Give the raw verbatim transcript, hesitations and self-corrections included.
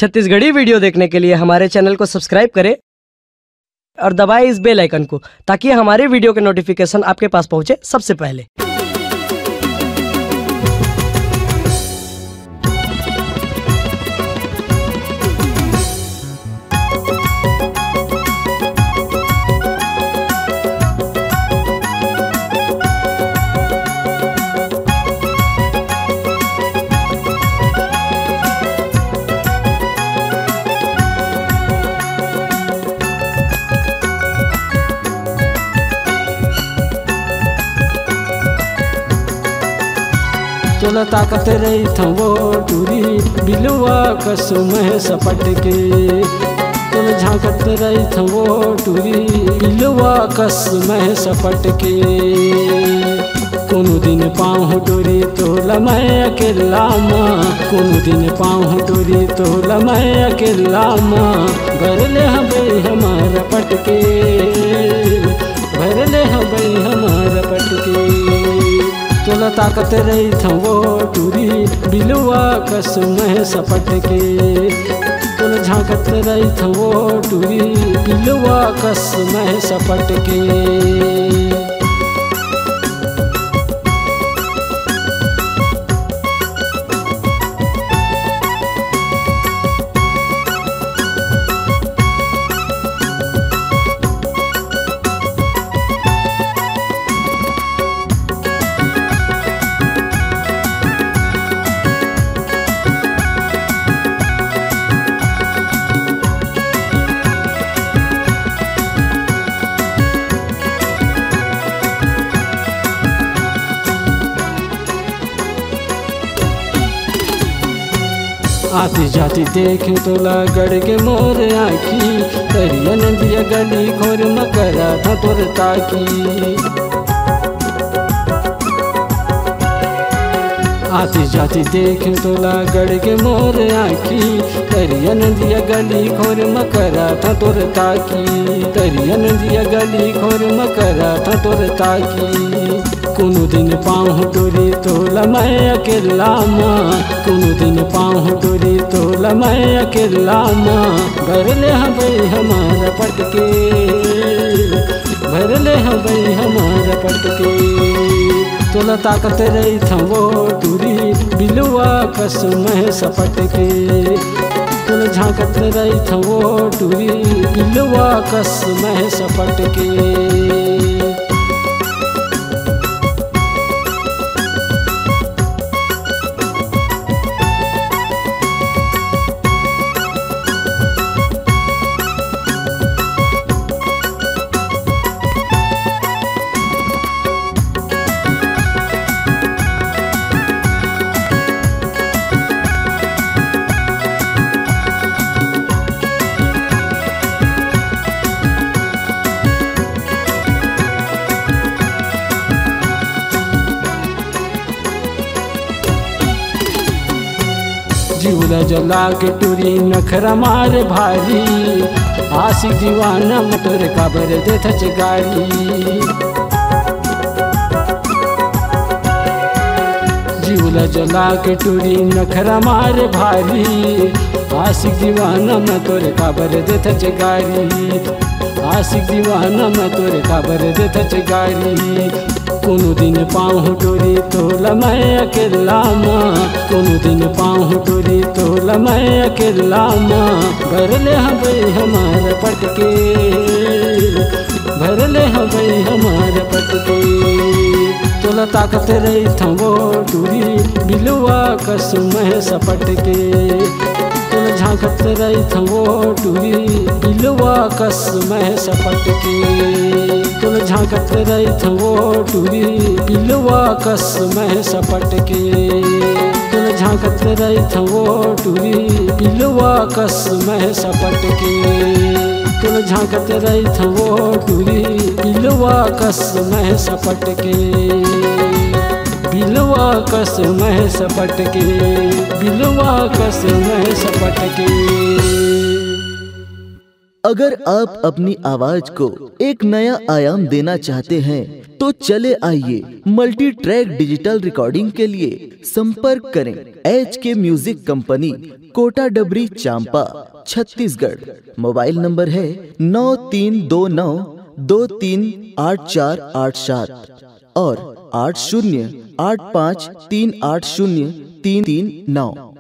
Chhattisgarhi video देखने के लिए हमारे चैनल को सब्सक्राइब करें और दबाएं इस बेल आइकन को, ताकि हमारे वीडियो के नोटिफिकेशन आपके पास पहुंचे सबसे पहले। तोला ताकत रहिथंव ओ टूरी, बिलवा कस मैं सपट के। तोला झांकत रहिथंव ओ टूरी, बिलवा कस मैं सपट के। कोनो दिन पाहूं टूरी तोला मैं अकेल्ला म, कोनो दिन पाहूं टूरी तोला मैं अकेल्ला म। भर ले हबे हमर पटके, भर ले हबे हमर पटके। तोला ताकत रहिथंव ओ टूरी, बिलवा कस मैं सपट के। तोला झांकत रहिथंव ओ टूरी, बिलवा कस मैं सपट के। आती जाती देखें तोला गड़ के मोर आँखी, तरिया नदिया गली घोर म करत हंव तोर ताकी। आती जाती देखें तोला गड़ के मोर आँखी, तरिया नदिया गली घोर म करत हंव तोर ताकी, तरिया नदिया गली घोर म करत हंव तोर ताकी। कोनो दिन पाहूं टूरी तोला मैं अकेल्ला म, कोनो दिन पाहूं टूरी तोला मैं अकेल्ला म। भर ले हबे हमर पटके, भर ले हबे हमर पटके। तोला ताकत रहिथंव ओ टूरी, बिलवा कस मैं सपट के। तोला झांकत रहिथंव ओ टूरी, बिलवा कस मैं सपट के। जीव ला जला के टूरी नखरा मारे भारी, आशिक दीवाना म तोर काबर देथच गारी। जीव ला जला के टूरी नखरा मारे भारी, आशिक दीवाना म तोर काबर देथच गारी। आशिक दीवाना म तोर काबर देथच गारी। कोनो दिन पाहूं टूरी तोला मैं अकेल्ला म, कोनो दिन पाहूं टूरी तोला मैं अकेल्ला म। भर ले हबे हमर पटके, भर ले हबे हमर पटके। तोला ताकत रहिथंव ओ टूरी, बिलवा कस मैं सपट के। तोला झांकत रहिथंव ओ टूरी, बिलवा कस मैं सपट के। तोला झांकत रहिथंव ओ टूरी, बिलवा कस मैं सपट के। तोला झांकत रहिथंव ओ टूरी, बिलवा कस मैं सपट के। तोला झांकत रहिथंव ओ टूरी, बिलवा कस मैं सपट के। बिलवा कस मैं सपट के, बिलवा कस मैं सपट के। अगर आप अपनी आवाज को एक नया आयाम देना चाहते हैं, तो चले आइए, मल्टी ट्रैक डिजिटल रिकॉर्डिंग के लिए संपर्क करें एच के म्यूजिक कंपनी, कोटा डबरी, चांपा, छत्तीसगढ़। मोबाइल नंबर है नौ तीन दो नौ दो तीन आठ चार आठ सात और आठ शून्य आठ पाँच तीन आठ शून्य तीन तीन नौ।